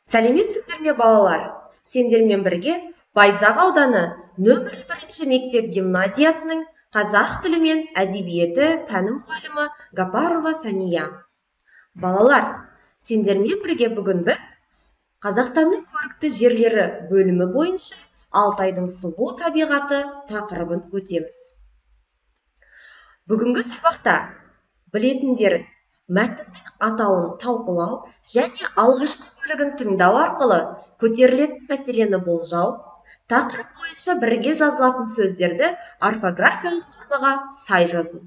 Сәлеметсіздер ме, балалар? Сендермен бірге Байзақ ауданы нөмірі бірінші мектеп гимназиясының қазақ тілі мен әдебиеті пәні мұғалімі Гапарова Сания. Балалар, сендермен бірге бүгін біз Қазақстанның көрікті жерлері бөлімі бойынша Алтайдың сұлу табиғаты тақырыбын өтеміз. Бүгінгі сабақта білетіндерің: мәтіннің атауын талқылау және алғашқы бөлігін тыңдау арқылы көтерілетін мәселені болжау, тақырып бойынша бірге жазылатын сөздерді орфографиялық нормаға сай жазу.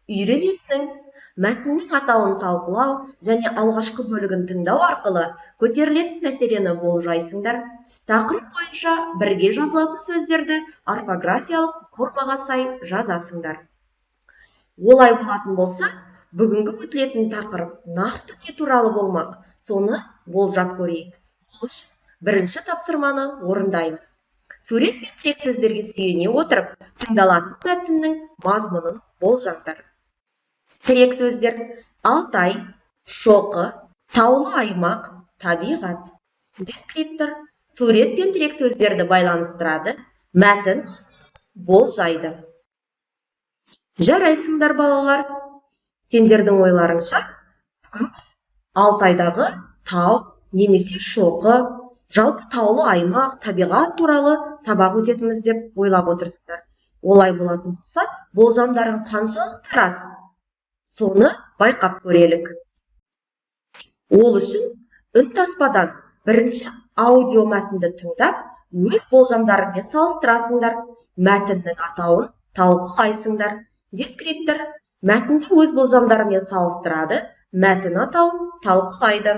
Үйренетінің: мәтіннің атауын талқылау және алғашқы бөлігін тыңдау арқылы көтерілетін мәселені болжайсыңдар, тақырып бойынша бірге жазылатын сөздерді орфографиялық нормаға сай жазасыңдар. Олай болатын болса, бүгінгі өтілетін тақырып нақты не туралы болмақ, соны болжап көрейік. Ол үшін бірінші тапсырманы орындаймыз. Сурет пен тірек сөздерге сүйене отырып, тыңдалатын мәтіннің мазмұнын болжаңдар. Тірек сөздер: Алтай, шоқы, таулы аймақ, табиғат. Дескриптор сурет пен тірек сөздерді байланыстырады, мәтін мазмұнын болжайды. Жарайсыңдар, балалар! Сендердің ойларыңша, бүгін біз Алтайдағы тау немесе шоқы, жалпы таулы аймақ, табиғат туралы сабақ өтетінбіз деп ойлап отырсыңдар. Олай болатын болса, болжамдарың қаншалықты рас, соны байқап көрелік. Ол үшін үнтаспадан бірінші аудио мәтінді тыңдап, өз болжамдарыңмен салыстырасыңдар, мәтіннің атауын талқылайсыңдар. Дескриптор мәтінді өз болжамдарымен салыстырады, мәтін атауын талқылайды.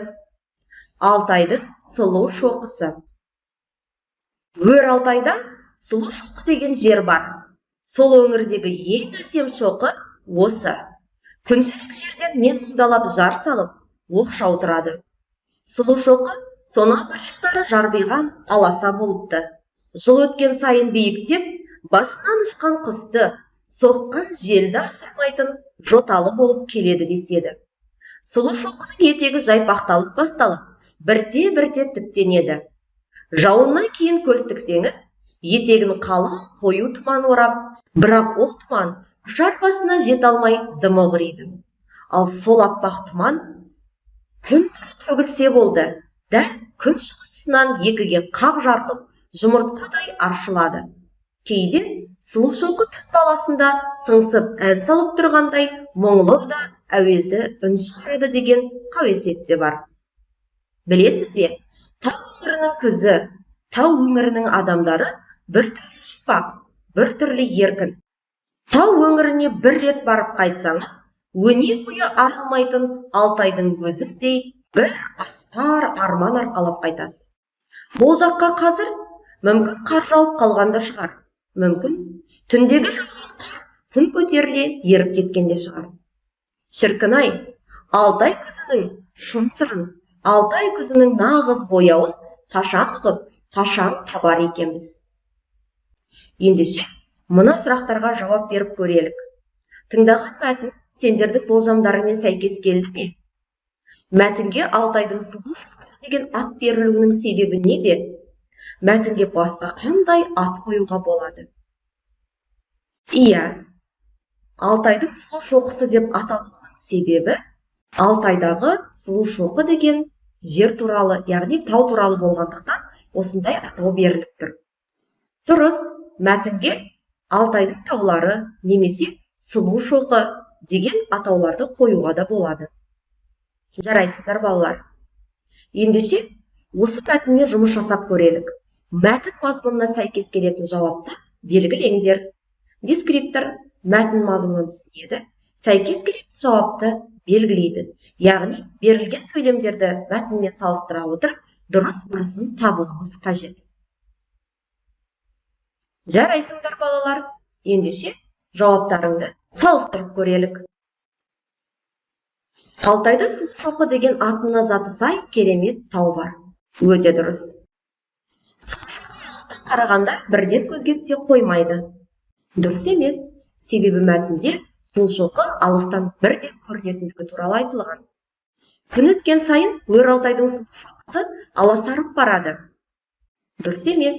Алтайдың сұлу шоқысы. Өр Алтайда Сұлу шоқы деген жер бар. Сол өңірдегі ең әсем шоқы осы. Күншілік жерден мен мұңдалап жар салып, оқшау тұрады. Сұлу шоқы сонау бір жылдары жарбиған аласа болыпты. Жыл өткен сайын биіктеп, басынан ұшқан құсты, соққан желді асырмайтын жоталы болып келеді деседі. Сұлу шоқының етегі жайпақталып басталып, бірте-бірте тіктенеді. Жауыннан кейін көз тіксеңіз, етегін қалың қою тұман орап, бірақ ол тұман ұшар басына жете алмай дымы құриды. Ал сол аппақ тұман күн нұры төгілсе болды, дәл күн шығыс тұсынан екіге қақ жарылып, жұмыртқадай аршылады. Кейде Сұлу шоқы түн баласында сыңсып ән салып тұрғандай мұңлы да әуезді үн шығарады деген қауесет те бар. Білесіз бе, тау өңірінің күзі, тау өңірінің адамдары біртүрлі жұмбақ, біртүрлі еркін. Тау өңіріне бір рет барып қайтсаңыз, өне бойы арылмайтын Алтайдың өзіндей бір асқар арман арқалап қайтасыз. Бұл жаққа қазір мүмкін қар жауып қалған да шығар, мүмкін түндегі жауған қар күн көтеріле еріп кеткен де шығар. Шіркін-ай, Алтай күзінің шын сырын, Алтай күзінің нағыз бояуын қашан ұғып, қашан табар екенбіз? Ендеше, мына сұрақтарға жауап беріп көрелік. Тыңдаған мәтін сендердің болжамдарыңмен сәйкес келді ме? Мәтінге Алтайдың сұлу шоқысы деген ат берілуінің себебі неде? Мәтінге басқа қандай ат қоюға болады? Иә, Алтайдың сұлу шоқысы деп аталуының себебі Алтайдағы Сұлу шоқы деген жер туралы, яғни тау туралы болғандықтан, осындай атау беріліп тұр. Дұрыс, мәтінге Алтайдың таулары немесе Сұлу шоқы деген атауларды қоюға да болады. Жарайсыздар, балалар! Ендеше, осы мәтінмен жұмыс жасап көрелік. Мәтін мазмұнына сәйкес келетін жауапты белгілеңдер. Дескриптор мәтін мазмұнын түсінеді, сәйкес келетін жауапты белгілейді, яғни берілген сөйлемдерді мәтінмен салыстыра отырып, дұрыс бұрысын табуымыз қажет. Жарайсыңдар, балалар! Ендеше, жауаптарыңды салыстырып көрелік. Алтайда Сұлу шоқы деген атына заты сай керемет тау бар. Өте дұрыс. Сұлу шоқы алыстан қарағанда бірден көзге түсе қоймайды. Дұрыс емес, себебі мәтінде Сұлу шоқы алыстан бірден көрінетіндігі туралы айтылған. Күн өткен сайын Өр Алтайдың сұлу шоқысы аласарып барады. Дұрыс емес.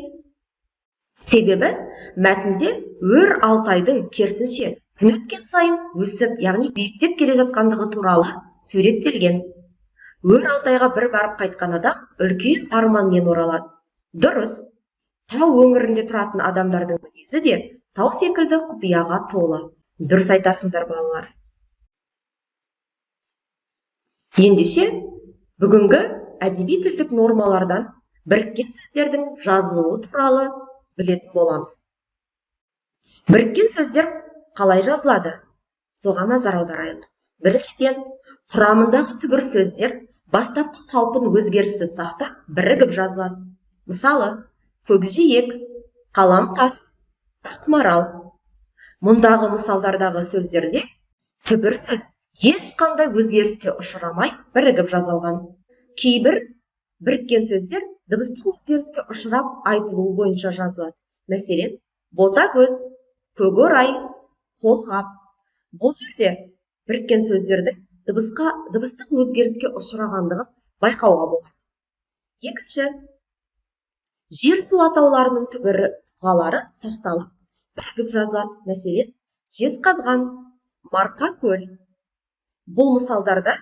Себебі мәтінде Өр Алтайдың керісінше күн өткен сайын өсіп, яғни биіктеп келе жатқандығы туралы суреттелген. Өр Алтайға бір барып қайтқан адам үлкен арманмен оралады. Дұрыс. Тау өңірінде тұратын адамдардың мінезі де тау секілді құпияға толы. Дұрыс айтасыңдар, балалар. Ендеше, бүгінгі әдеби тілдік нормалардан біріккен сөздердің жазылуы туралы білетін боламыз. Біріккен сөздер қалай жазылады? Соған назар аударайық. Біріншіден, құрамындағы түбір сөздер бастапқы қалпын өзгеріссіз сақтап, бірігіп жазылады. Мысалы, көкжиек, қаламқас, ақмарал. Мұндағы мысалдардағы сөздерде түбір сөз ешқандай өзгеріске ұшырамай бірігіп жазылған. Кейбір біріккен сөздер дыбыстық өзгеріске ұшырап айтылуы бойынша жазылады. Мәселен, ботагөз, көкорай, қолғап. Бұл жерде біріккен сөздердің дыбыстық өзгеріске ұшырағандығын байқауға болады. Екінші, жер су атауларының түбірі тұлғалары сақталып, бірігіп жазылады. Мәселен, Жезқазған, Марқакөл. Бұл мысалдарда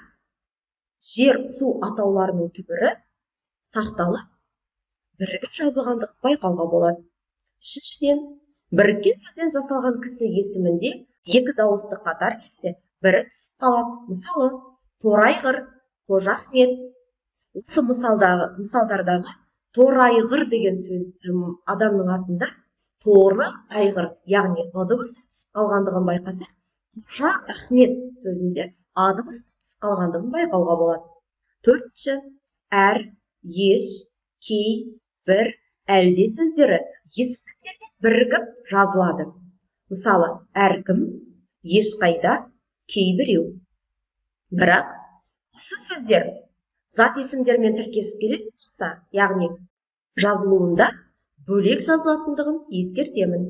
жер су атауларының түбірі сақталып, бірігіп жазылғандығын байқауға болады. Үшіншіден, біріккен сөзден жасалған кісі есімінде екі дауысты қатар келсе, бірі түсіп қалады. Мысалы, Торайғыр, Қожа Ахмет. Осы мысалдардағы Торайғыр деген сөз адамның атында торы айғыр, яғни ы дыбысы түсіп қалғандығын байқасақ, Қожа Ахмет сөзінде а дыбысының түсіп қалғандығын байқауға болады. Төртінші, әр, еш, кей, бір, әлде сөздері есімдіктермен бірігіп жазылады. Мысалы, әркім, ешқайда, кейбіреу. Бірақ осы сөздер зат есімдермен тіркесіп келетін болса, яғни жазылуында бөлек жазылатындығын ескертемін.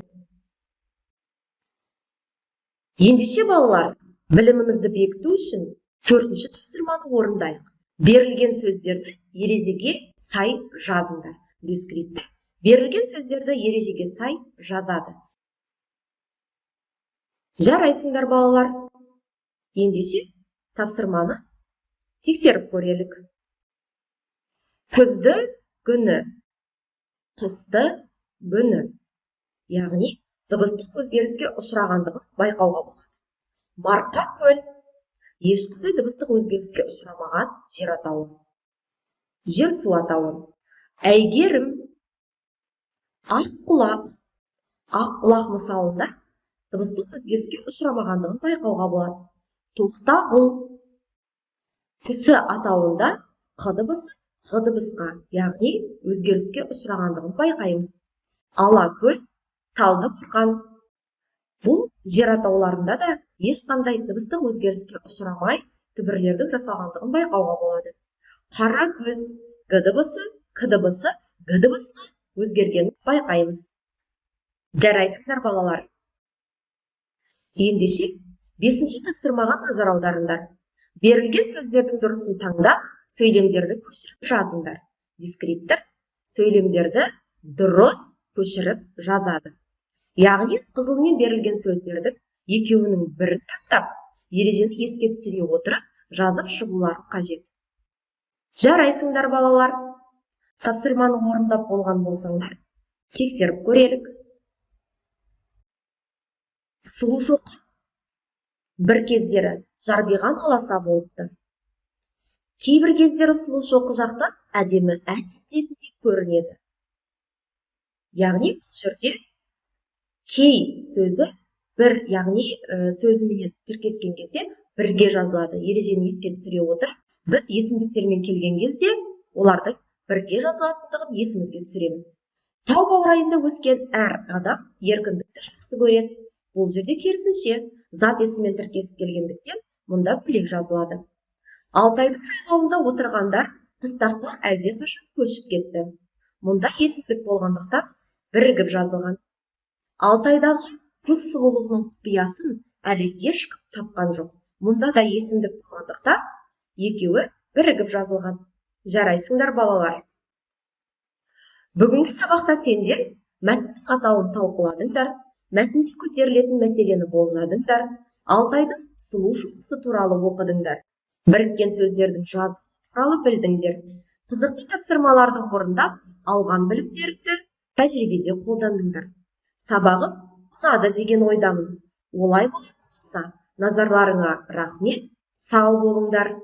Ендеше, балалар, білімімізді бекіту үшін төртінші тапсырманы орындайық. Берілген сөздерді ережеге сай жазыңдар. Дескриптор берілген сөздерді ережеге сай жазады. Жарайсыңдар, балалар. Ендеше, тапсырманы тексеріп көрелік. Күзді күні, қысты күні, яғни дыбыстық өзгеріске ұшырағандығын байқауға болады. Марқа көл ешқандай дыбыстық өзгеріске ұшырамаған жер атауы. Жер су атауы. Әйгерім, Аққұлақ. Аққұлақ мысалында дыбыстық өзгеріске ұшырамағандығын байқауға болады. Тоқтағұл. Кісі атауында қ дыбысы ғ дыбысқа, яғни өзгеріске ұшырағандығын байқаймыз. Алакөл, Талдықорған. Бұл жер атауларында да ешқандай дыбыстық өзгеріске ұшырамай түбірлердің жасалғандығын байқауға болады. Қара көз, г дыбысы, к дыбысы, г дыбысына өзгергенін байқаймыз. Жарайсыңдар, балалар. Ендеше, бесінші тапсырмаға назар аударыңдар. Берілген сөздердің дұрысын таңдап, сөйлемдерді көшіріп жазыңдар. Дескриптор сөйлемдерді дұрыс көшіріп жазады. Яғни қызылмен берілген сөздердің екеуінің бірін таңдап, ережені еске түсіре отырып, жазып шығулары қажет. Жарайсыңдар, балалар. Тапсырманы орындап болған болсаңдар, тексеріп көрелік. Сұлу шоқы бір кездері жарбиған аласа болыпты. Кейбір кездері сұлу шоқы жақтан әдемі ән естілетіндей көрінеді. Яғни бұл жерде кей сөзі бір, яғни сөзіменен тіркескен кезде бірге жазылады. Ережені еске түсіре отырып, біз есімдіктермен келген кезде олардың бірге жазылатындығын есімізге түсіреміз. Тау баурайында өскен әр адам еркіндікті жақсы көреді. Бұл жерде керісінше зат есіммен тіркесіп келгендіктен мұнда бөлек жазылады. Алтайдың жайлауында отырғандар қыстаққа әлдеқашан көшіп кетті. Мұнда есімдік болғандықтан бірігіп жазылған. Алтайдағы күз сұлулығының құпиясын әлі ешкім тапқан жоқ. Мұнда да есімдік болғандықтан екеуі Бірігіп жазылған. Жарайсыңдар, балалар. Бүгінгі сабақта сендер мәтіннің атауын талқыладыңдар, мәтінде көтерілетін мәселені болжадыңдар, Алтайдың сұлу шоқысы туралы оқыдыңдар, біріккен сөздердің жазылуы туралы білдіңдер, қызықты тапсырмаларды орындап, алған білімдеріңді тәжірибеде қолдандыңдар. Сабағым ұнады деген ойдамын. Олай болатын болса, назарларыңа рахмет, сау болыңдар.